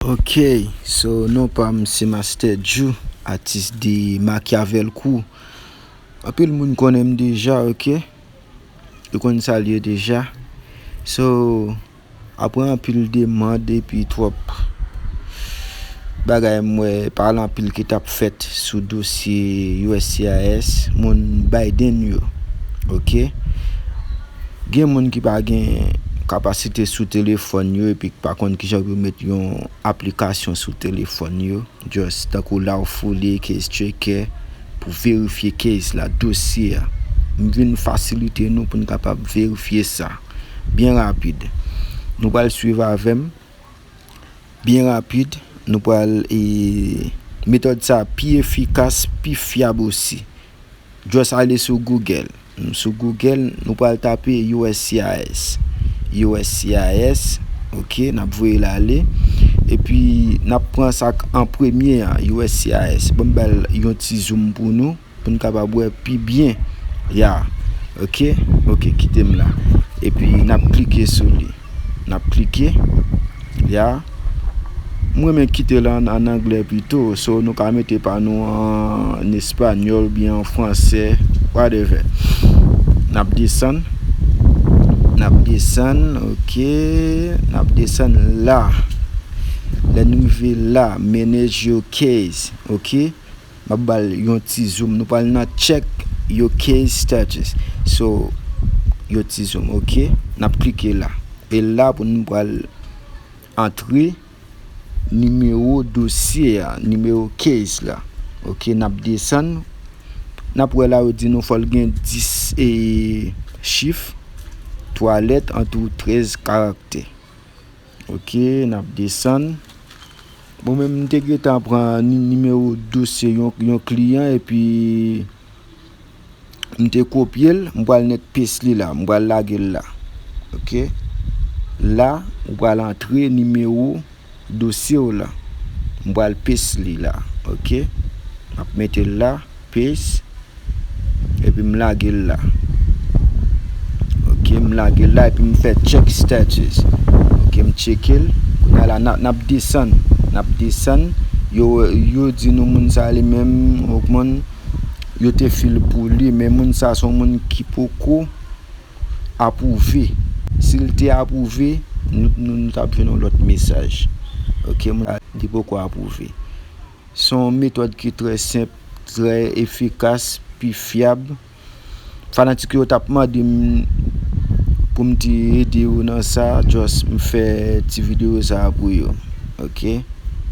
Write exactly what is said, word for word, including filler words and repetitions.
Ok, so non pa m se Master Ju, atis de Machiavel Crew. Anpil moun konnen m deja, ok? Yo konn sa l ye deja. So, apre anpil demann epi twòp bagay m wè pa anpil ki t ap fèt sou dosye U S C I S, moun Biden yo, ok? Gen moun ki pa gen kapasite sou telefòn yo epi ki pa konn kijan pou yo met yon aplikasyon sou telefòn yo, just tankou Lawfully, Case Tracker, pou verifye case la, dosye a. M vin fasilite nou pou n kapab verifye sa byen rapid. Nou pral swiv avè m byen rapid. Nou pral, e, metòd sa pi efikas, pi fyab osi. Just ale sou Google. Sou Google, nou pral tape U S C I S. U S C I S, ok, n ap voye l ale. Epi, n ap pran sa k an premye an, U S C I S. Ban m ba l yon ti zoom pou nou, pou n kapab wè pi byen. Ya, ok, ok, kite m la. Epi, n ap klike sou li. N ap klike. Ya. M renmen kite l an, an anglè pito, so nou ka mete pa nou an, an espanyòl oubyen an fransè, whatever. N ap desann. N ap desann, ok. N ap desann la. Lè n rive la, manage your case, ok. M ap ba l yon ti zoom. Nou pral nan check your case status. So, yon ti zoom, ok. N ap klike la. E la pou nou pral antre nimewo dosye a, nimewo case la. Ok, n ap desann. N ap wè la, yo di nou fò l gen dis, e, chif, twa lèt, antou trèz karaktè. Ok, n ap desann. Bon, men m te gentan pran ni-, nimewo dosye yon, yon kliyan, epi m te kopye l, m pral nèt paste li la, m pral lage l la. Ok? La, ou pral antre nimewo dosye w la. M pral paste li la. Ok? M ap mete l la, paste. Epi m lage l la. Ok, m lage l la, epi m fè check status. Ok, m tcheke l. Kounye a la, n ap, n ap desann. N ap desann. Yo, yo di nou moun sa li menm, ok, moun, yo te fil pou li, men moun sa se yon moun ki poko apwouve. Si l te apwouve, nou, nou, nou t ap jwenn yon lòt mesaj. Ok, moun sa, li poko apwouve. Se yon metòd ki trè senp, trè efikas, pi fyab. Fanatik yo t ap mande m pou m te ede yo nan sa, just m fè ti videyo sa pou yo. Ok?